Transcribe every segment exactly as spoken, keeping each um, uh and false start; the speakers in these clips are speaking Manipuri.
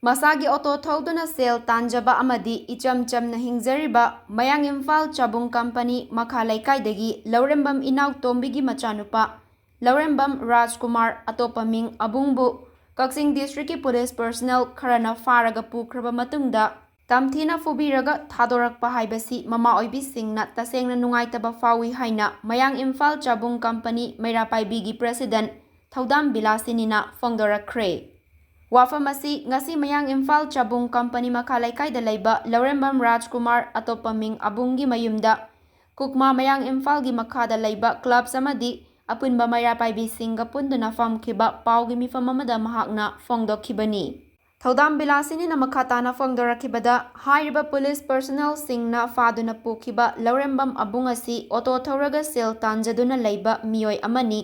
ꯃꯁꯥꯒꯤ ꯑꯣꯇꯣ ꯊꯧꯗꯨꯅ ꯁꯦꯜ ꯇꯥꯟꯖꯕ ꯑꯃꯗꯤ ꯏꯆꯝ ꯆꯝꯅ ꯍꯤꯡꯖꯔꯤꯕ ꯃꯌꯥꯡ ꯏꯝꯐꯥꯜ ꯆꯥꯕꯨꯡ ꯀꯝꯄꯅꯤ ꯃꯈꯥ ꯂꯩꯀꯥꯏꯗꯒꯤ ꯂꯧꯔꯦꯝꯕꯝ ꯏꯅꯥꯎꯇꯣꯝꯕꯤꯒꯤ ꯃꯆꯥꯅꯨꯄꯥ ꯂꯧꯔꯦꯝꯕꯝ ꯔꯥꯖꯀꯨꯃꯥꯔ, ꯑꯇꯣꯞꯄ ꯃꯤꯡ ꯑꯕꯨꯡꯕꯨ, ꯀꯛꯆꯤꯡ ꯗꯤꯁꯇ꯭ꯔꯤꯛꯀꯤ ꯄꯨꯂꯤꯁ ꯄꯔꯁꯅꯦꯜ ꯈꯔꯅ ꯐꯥꯔꯒ ꯄꯨꯈ꯭ꯔꯕ ꯃꯇꯨꯡꯗ ꯇꯝꯊꯤꯅ ꯐꯨꯕꯤꯔꯒ ꯊꯥꯗꯣꯔꯛꯄ ꯍꯥꯏꯕꯁꯤ ꯃꯃꯥ ꯑꯣꯏꯕꯤꯁꯤꯡꯅ ꯇꯁꯦꯡꯅ ꯅꯨꯡꯉꯥꯏꯇꯕ ꯐꯥꯎꯏ ꯍꯥꯏꯅ ꯃꯌꯥꯡ ꯏꯝꯐꯥꯜ ꯆꯥꯕꯨꯡ ꯀꯝꯄꯅꯤ ꯃꯩꯔꯥ ꯄꯥꯏꯕꯤꯒꯤ ꯄ꯭ꯔꯦꯁꯤꯗꯦꯟꯠ ꯊꯧꯗꯥꯝ ꯕꯤꯂꯥꯁꯤꯅꯤꯅ ꯐꯣꯡꯗꯣꯔꯛꯈ꯭ꯔꯦ꯫ ꯋꯥꯐꯝ ꯑꯁꯤ ꯉꯁꯤ ꯃꯌꯥꯡ ꯏꯝꯐꯥꯜ ꯆꯥꯕꯨꯡ ꯀꯝꯄꯅꯤ ꯃꯈꯥ ꯂꯩꯀꯥꯏꯗ ꯂꯩꯕ ꯂꯧꯔꯦꯝꯕꯝ ꯔꯥꯖꯀꯨꯃꯥꯔ, ꯑꯇꯣꯞꯄ ꯃꯤꯡ ꯑꯕꯨꯡꯒꯤ ꯃꯌꯨꯝꯗ ꯀꯨꯛꯃꯥ ꯃꯌꯥꯡ ꯏꯝꯐꯥꯜꯒꯤ ꯃꯈꯥꯗ ꯂꯩꯕ ꯀ꯭ꯂꯕꯁ ꯑꯃꯗꯤ ꯑꯄꯨꯟꯕ ꯃꯩꯔꯥ ꯄꯥꯏꯕꯤꯁꯤꯡꯒ ꯄꯨꯟꯗꯨꯅ ꯐꯝꯈꯤꯕ ꯄꯥꯎꯒꯤ ꯃꯤꯐꯝ ꯑꯃꯗ ꯃꯍꯥꯛꯅ ꯐꯣꯡꯗꯣꯛꯈꯤꯕꯅꯤ꯫ ꯊꯧꯗꯥꯝ ꯕꯤꯂꯥꯁꯤꯅꯤꯅ ꯃꯈꯥ ꯇꯥꯅ ꯐꯣꯡꯗꯣꯔꯛꯈꯤꯕꯗ, ꯍꯥꯏꯔꯤꯕ ꯄꯨꯂꯤꯁ ꯄꯔꯁꯅꯦꯜꯁꯤꯡꯅ ꯐꯥꯗꯨꯅ ꯄꯨꯈꯤꯕ ꯂꯧꯔꯦꯝꯕꯝ ꯑꯕꯨꯡ ꯑꯁꯤ ꯑꯣꯇꯣ ꯊꯧꯔꯒ ꯁꯦꯜ ꯇꯥꯟꯖꯗꯨꯅ ꯂꯩꯕ ꯃꯤꯑꯣꯏ ꯑꯃꯅꯤ꯫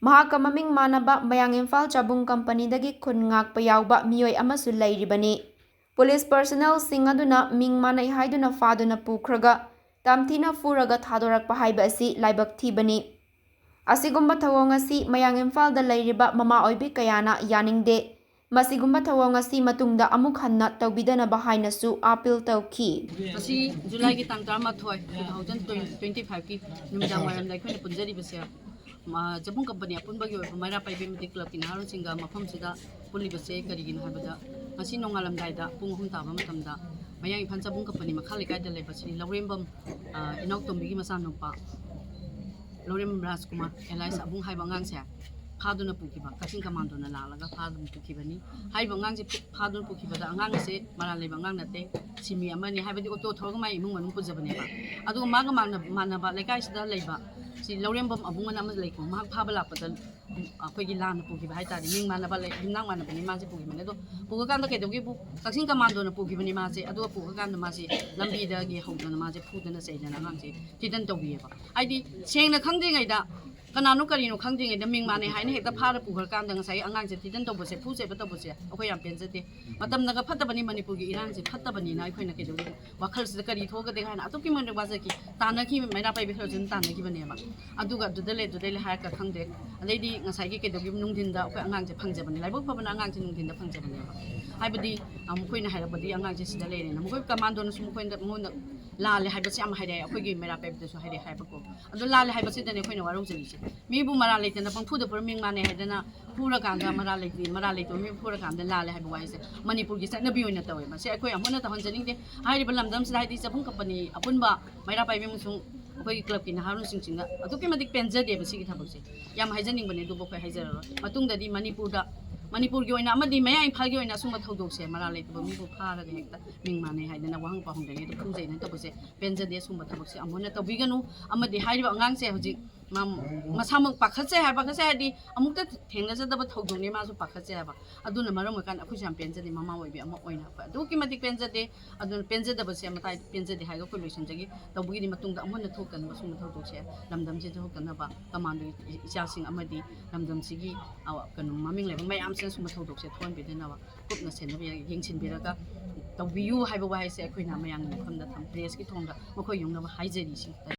ꯃꯍꯥꯛꯀ ꯃꯃꯤꯡ ꯃꯥꯟꯅꯕ ꯃꯌꯥꯡ ꯏꯝꯐꯥꯜ ꯆꯥꯕꯨꯡ ꯀꯝꯄꯅꯤꯗꯒꯤ ꯈꯨꯟ ꯉꯥꯛꯄ ꯌꯥꯎꯕ ꯃꯤꯑꯣꯏ ꯑꯃꯁꯨ ꯂꯩꯔꯤꯕꯅꯤ꯫ ꯄꯨꯂꯤꯁ ꯄꯔꯁꯅꯦꯜꯁꯤꯡ ꯑꯗꯨꯅ ꯃꯤꯡ ꯃꯥꯟꯅꯩ ꯍꯥꯏꯗꯨꯅ ꯐꯥꯗꯨꯅ ꯄꯨꯈ꯭ꯔꯒ ꯇꯝꯊꯤꯅ ꯐꯨꯔꯒ ꯊꯥꯗꯣꯔꯛꯄ ꯍꯥꯏꯕ ꯑꯁꯤ ꯂꯥꯏꯕꯛ ꯊꯤꯕꯅꯤ꯫ ꯑꯁꯤꯒꯨꯝꯕ ꯊꯧꯑꯣꯡ ꯑꯁꯤ ꯃꯌꯥꯡ ꯏꯝꯐꯥꯜꯗ ꯂꯩꯔꯤꯕ ꯃꯃꯥ ꯑꯣꯏꯕꯤ ꯀꯌꯥꯅ ꯌꯥꯅꯤꯡꯗꯦ꯫ ꯃꯁꯤꯒꯨꯝꯕ ꯊꯧꯑꯣꯡ ꯑꯁꯤ ꯃꯇꯨꯡꯗ ꯑꯃꯨꯛ ꯍꯟꯅ ꯇꯧꯕꯤꯗꯅꯕ ꯍꯥꯏꯅꯁꯨ ꯑꯥꯄꯤꯜ ꯇꯧꯈꯤ꯫ ꯉꯁꯤ ꯖꯨꯂꯥꯏꯒꯤ ꯇꯥꯡ ꯇꯔꯥꯃꯥꯊꯣꯏ, ꯇꯨ ꯊꯥꯎꯖꯟ ꯇ꯭ꯋꯦꯟꯇꯤ ꯐꯥꯏꯚꯀꯤ ꯅꯨꯃꯤꯗꯥꯡ ꯋꯥꯏꯔꯝꯗ ꯑꯩꯈꯣꯏꯅ ꯄꯨꯟꯖꯔꯤꯕꯁꯦ, ꯃ-, ꯆꯥꯕꯨꯡ ꯀꯝꯄꯅꯤ ꯑꯄꯨꯟꯕꯒꯤ ꯑꯣꯏꯕ ꯃꯩꯔꯥ ꯄꯥꯏꯕꯤ ꯑꯃꯗꯤ ꯀ꯭ꯂꯕꯀꯤ ꯅꯍꯥꯔꯣꯜꯁꯤꯡꯒ ꯃꯐꯝꯁꯤꯗ ꯄꯨꯜꯂꯤꯕꯁꯦ ꯀꯔꯤꯒꯤꯅꯣ ꯍꯥꯏꯕꯗ, ꯉꯁꯤ ꯅꯣꯡꯉꯥꯜꯂꯝꯗꯥꯏꯗ ꯄꯨꯡ ꯑꯍꯨꯝ ꯇꯥꯕ ꯃꯇꯝꯗ ꯃꯌꯥꯡ ꯏꯝꯐꯥꯜ ꯆꯥꯕꯨꯡ ꯀꯝꯄꯅꯤ ꯃꯈꯥ ꯂꯩꯀꯥꯏꯗ ꯂꯩꯕ ꯁ꯭ꯔꯤ ꯂꯧꯔꯦꯝꯕꯝ, ꯑ, ꯏꯅꯥꯎꯇꯣꯝꯕꯤꯒꯤ ꯃꯆꯥꯅꯨꯄꯥ ꯂꯧꯔꯦꯝꯕꯝ ꯔꯥꯖꯀꯨꯃꯥꯔ alias ꯑꯕꯨꯡ ꯍꯥꯏꯕ ꯑꯉꯥꯡꯁꯦ ꯐꯥꯗꯨꯅ ꯄꯨꯈꯤꯕ, ꯀꯛꯆꯤꯡ ꯀꯃꯥꯟꯗꯣꯅ ꯂꯥꯛꯂꯒ ꯐꯥꯗꯨꯅ ꯄꯨꯈꯤꯕꯅꯤ꯫ ꯍꯥꯏꯔꯤꯕ ꯑꯉꯥꯡꯁꯦ ꯐꯥꯗꯨꯅ ꯄꯨꯈꯤꯕꯗ, ꯑꯉꯥꯡ ꯑꯁꯦ ꯃꯔꯥꯜ ꯂꯩꯕ ꯑꯉꯥꯡ ꯅꯠꯇꯦ, ꯁꯤꯃꯤ ꯑꯃꯅꯤ꯫ ꯍꯥꯏꯕꯗꯤ ꯑꯣꯇꯣ ꯊꯧꯔꯒ ꯃꯥꯏ ꯏꯃꯨꯡ ꯃꯅꯨꯡ ꯄꯨꯖꯕꯅꯦꯕ꯫ ꯑꯗꯨꯒ ꯃꯥꯒ ꯃꯥꯟꯅ-, ꯃꯥꯟꯅꯕ ꯂꯩꯀꯥꯏꯁꯤꯗ ꯂꯩꯕ ꯁꯤ ꯂꯧꯔꯦꯝꯕꯝ ꯑꯕꯨꯡ ꯑꯅ ꯑꯃ ꯂꯩꯀꯣ, ꯃꯍꯥꯛ ꯐꯥꯕ ꯂꯥꯛꯄꯗ ꯑꯩꯈꯣꯏꯒꯤ ꯂꯥꯟꯅ ꯄꯨꯈꯤꯕ ꯍꯥꯏꯇꯥꯔꯦ, ꯃꯤꯡ ꯃꯥꯟꯅꯕ ꯂꯩ, ꯌꯨꯝꯅꯥꯛ ꯃꯥꯟꯅꯕꯅꯤ ꯃꯥꯁꯦ ꯄꯨꯈꯤꯕꯅꯦ꯫ ꯑꯗꯣ ꯄꯨꯈ꯭ꯔꯀꯥꯟꯗ ꯀꯩꯗꯧꯒꯦꯕꯨ, ꯀꯛꯆꯤꯡ ꯀꯃꯥꯟꯗꯣꯅ ꯄꯨꯈꯤꯕꯅꯤ ꯃꯥꯁꯦ꯫ ꯑꯗꯨꯒ ꯄꯨꯈ꯭ꯔꯀꯥꯟꯗ ꯃꯥꯁꯦ ꯂꯝꯕꯤꯗꯒꯤ ꯍꯧꯗꯅ ꯃꯥꯁꯦ ꯐꯨꯗꯅ ꯆꯩꯗꯅ ꯑꯉꯥꯡꯁꯦ ꯊꯤꯗꯟ ꯇꯧꯕꯤꯌꯦꯕ꯫ ꯍꯥꯏꯗꯤ ꯁꯦꯡꯅ ꯈꯪꯗ꯭ꯔꯤꯉꯩꯗ ꯀꯅꯥꯅꯣ ꯀꯔꯤꯅꯣ ꯈꯪꯗ꯭ꯔꯤꯉꯩꯗ ꯃꯤꯡ ꯃꯥꯟꯅꯩ ꯍꯥꯏꯅ ꯍꯦꯛꯇ ꯐꯥꯔ ꯄꯨꯈ꯭ꯔꯀꯥꯟꯗ ꯉꯁꯥꯏꯒꯤ ꯑꯉꯥꯡꯁꯦ threaten ꯇꯧꯕꯁꯦ, ꯐꯨ ꯆꯩꯕ ꯇꯧꯕꯁꯦ ꯑꯩꯈꯣꯏ ꯌꯥꯝ ꯄꯦꯟꯖꯗꯦ꯫ ꯃꯇꯝꯅꯒ ꯐꯠꯇꯕꯅꯤ, ꯃꯅꯤꯄꯨꯔꯒꯤ ꯏꯔꯥꯡꯁꯦ ꯐꯠꯇꯕꯅꯤꯅ ꯑꯩꯈꯣꯏꯅ ꯀꯩꯗꯧꯔꯤꯅꯣ, ꯋꯥꯈꯜꯁꯤꯗ ꯀꯔꯤ ꯊꯣꯛꯀꯗꯦ ꯍꯥꯏꯅ ꯑꯗꯨꯛꯀꯤ ꯃꯇꯤꯛ ꯋꯥꯖꯈꯤ꯫ ꯇꯥꯟꯅꯈꯤ, ꯃꯩꯔꯥ ꯄꯥꯏꯕꯤ ꯈꯔꯁꯨ ꯑꯗꯨꯝ ꯇꯥꯟꯅꯈꯤꯕꯅꯦꯕ꯫ ꯑꯗꯨꯒ ꯑꯗꯨꯗ ꯂꯩ, ꯑꯗꯨꯗ ꯂꯩ ꯍꯥꯏꯔꯒ ꯈꯪꯗꯦ꯫ ꯑꯗꯩꯗꯤ ꯉꯁꯥꯏꯒꯤ ꯀꯩꯗꯧꯈꯤꯕ ꯅꯨꯡꯊꯤꯟꯗ ꯑꯩꯈꯣꯏ ꯑꯉꯥꯡꯁꯦ ꯐꯪꯖꯕꯅꯤ, ꯂꯥꯏꯕꯛ ꯐꯕꯅ ꯑꯉꯥꯡꯁꯦ ꯅꯨꯡꯊꯤꯟꯗ ꯐꯪꯖꯕꯅꯦꯕ꯫ ꯍꯥꯏꯕꯗꯤ ꯑ, ꯃꯈꯣꯏꯅ ꯍꯥꯏꯔꯛꯄꯗꯤ ꯑꯉꯥꯡꯁꯦ ꯁꯤꯗ ꯂꯩꯔꯦꯅ, ꯃꯈꯣꯏ ꯀꯃꯥꯟꯗꯣꯅꯁꯨ ꯃꯈꯣꯏꯗ, ꯃꯉꯣꯟꯗ ꯂꯥꯜꯂꯦ ꯍꯥꯏꯕꯁꯦ ꯌꯥꯝ ꯍꯥꯏꯔꯛꯑꯦ, ꯑꯩꯈꯣꯏꯒꯤ ꯃꯩꯔꯥ ꯄꯥꯏꯕꯤꯗꯁꯨ ꯍꯥꯏꯔꯛꯑꯦ ꯍꯥꯏꯕꯀꯣ꯫ ꯑꯗꯣ ꯂꯥꯜꯂꯦ ꯍꯥꯏꯕꯁꯤꯗꯅꯦ ꯑꯩꯈꯣꯏꯅ ꯋꯥꯔꯧꯖꯔꯤꯁꯦ꯫ ꯃꯤꯕꯨ ꯃꯔꯥꯜ ꯂꯩꯇꯅ ꯄꯪꯐꯨꯗ ꯐꯨꯔ ꯃꯤꯡ ꯃꯥꯟꯅꯩ ꯍꯥꯏꯗꯅ ꯐꯨꯔꯀꯥꯟꯗ ꯃꯔꯥꯜ ꯂꯩꯇꯦ, ꯃꯔꯥꯜ ꯂꯩꯇꯕ ꯃꯤꯕꯨ ꯐꯨꯔꯀꯥꯟꯗ ꯂꯥꯜꯂꯦ ꯍꯥꯏꯕ ꯋꯥꯍꯩꯁꯦ ꯃꯅꯤꯄꯨꯔꯒꯤ ꯆꯠꯅꯕꯤ ꯑꯣꯏꯅ ꯇꯧꯋꯦ꯫ ꯃꯁꯤ ꯑꯩꯈꯣꯏ ꯑꯃꯨꯛ ꯍꯟꯅ ꯇꯧꯍꯟꯖꯅꯤꯡꯗꯦ꯫ ꯍꯥꯏꯔꯤꯕ ꯂꯝꯗꯝꯁꯤꯗ, ꯍꯥꯏꯗꯤ ꯆꯥꯐꯝ ꯀꯝꯄꯅꯤ ꯑꯄꯨꯟꯕ ꯃꯩꯔꯥ ꯄꯥꯏꯕꯤ ꯑꯃꯁꯨꯡ ꯑꯩꯈꯣꯏꯒꯤ ꯀ꯭ꯂꯕꯀꯤ ꯅꯍꯥꯔꯣꯜꯁꯤꯡꯁꯤꯡꯗ ꯑꯗꯨꯛꯀꯤ ꯃꯇꯤꯛ ꯄꯦꯟꯖꯗꯦꯕ ꯁꯤꯒꯤ ꯊꯕꯛꯁꯦ꯫ ꯌꯥꯝ ꯍꯥꯏꯖꯅꯤꯡꯕꯅꯦ, ꯑꯗꯨꯕꯨ ꯑꯩꯈꯣꯏ ꯍꯥꯏꯖꯔꯔꯣꯏ꯫ ꯃꯇꯨꯡꯗꯗꯤ ꯃꯅꯤꯄꯨꯔꯗ, ꯃꯅꯤꯄꯨꯔꯒꯤ ꯑꯣꯏꯅ ꯑꯃꯗꯤ ꯃꯌꯥꯡ ꯏꯝꯐꯥꯜꯒꯤ ꯑꯣꯏꯅ ꯑꯁꯨꯝꯕ ꯊꯧꯗꯣꯛꯁꯦ, ꯃꯔꯥꯜ ꯂꯩꯇꯕ ꯃꯤꯕꯨ ꯐꯥꯔꯒ ꯍꯦꯛꯇ ꯃꯤꯡ ꯃꯥꯟꯅꯩ ꯍꯥꯏꯗꯅ ꯋꯥꯍꯪ ꯄꯥꯎꯍꯪꯗ꯭ꯔꯤꯉꯩꯗ ꯐꯨ ꯆꯩꯗꯅ ꯇꯧꯕꯁꯦ ꯄꯦꯟꯖꯗꯦ꯫ ꯑꯁꯨꯝꯕ ꯊꯕꯛꯁꯦ ꯑꯃꯨꯛ ꯍꯟꯅ ꯇꯧꯕꯤꯒꯅꯨ꯫ ꯑꯃꯗꯤ ꯍꯥꯏꯔꯤꯕ ꯑꯉꯥꯡꯁꯦ ꯍꯧꯖꯤꯛ ꯃꯥ ꯃꯁꯥꯃꯛ ꯄꯥꯈꯠꯆꯩ ꯍꯥꯏꯕ, ꯄꯥꯈꯠꯆꯩ ꯍꯥꯏꯗꯤ ꯑꯃꯨꯛꯇ ꯊꯦꯡꯅꯖꯗꯕ ꯊꯧꯗꯣꯛꯅꯤ, ꯃꯥꯁꯨ ꯄꯥꯈꯠꯆꯩ ꯍꯥꯏꯕ꯫ ꯑꯗꯨꯅ ꯃꯔꯝ ꯑꯣꯏꯔꯀꯥꯟꯗ ꯑꯩꯈꯣꯏꯁꯨ ꯌꯥꯝ ꯄꯦꯟꯖꯗꯦ, ꯃꯃꯥ ꯑꯣꯏꯕꯤ ꯑꯃ ꯑꯣꯏꯅ ꯑꯩꯈꯣꯏ ꯑꯗꯨꯛꯀꯤ ꯃꯇꯤꯛ ꯄꯦꯟꯖꯗꯦ꯫ ꯑꯗꯨꯅ ꯄꯦꯟꯖꯗꯕꯁꯦ ꯃꯇꯥꯏ ꯄꯦꯟꯖꯗꯦ ꯍꯥꯏꯔꯒ ꯑꯩꯈꯣꯏ ꯂꯣꯏꯁꯤꯟꯖꯒꯦ꯫ ꯇꯧꯕꯒꯤꯗꯤ ꯃꯇꯨꯡꯗ ꯑꯃꯨꯛ ꯍꯟꯅ ꯊꯣꯛꯇꯅꯕ, ꯁꯨꯝꯕ ꯊꯧꯗꯣꯛꯁꯦ ꯂꯝꯗꯝꯁꯤꯗ ꯊꯣꯛꯇꯅꯕ, ꯀꯃꯥꯟꯗꯣꯒꯤ ꯏꯆꯥꯁꯤꯡ ꯑꯃꯗꯤ ꯂꯝꯗꯝꯁꯤꯒꯤ, ꯑ, ꯀꯩꯅꯣ, ꯃꯃꯤꯡ ꯂꯩꯕ ꯃꯌꯥꯝꯁꯤꯅ ꯁꯨꯝꯕ ꯊꯧꯗꯣꯛꯁꯦ ꯊꯣꯛꯍꯟꯕꯤꯗꯅꯕ ꯀꯨꯞꯅ ꯁꯦꯟꯅꯕꯤ-, ꯌꯦꯡꯁꯤꯟꯕꯤꯔꯒ ꯇꯧꯕꯤꯌꯨ ꯍꯥꯏꯕ ꯋꯥꯍꯩꯁꯦ ꯑꯩꯈꯣꯏꯅ ꯃꯌꯥꯝꯒꯤ ꯃꯐꯝꯗ ꯊꯝ-, ꯄ꯭ꯔꯦꯁꯀꯤ ꯊꯣꯡꯗ ꯃꯈꯣꯏ ꯌꯧꯅꯕ ꯍꯥꯏꯖꯔꯤ꯫ ꯁꯤ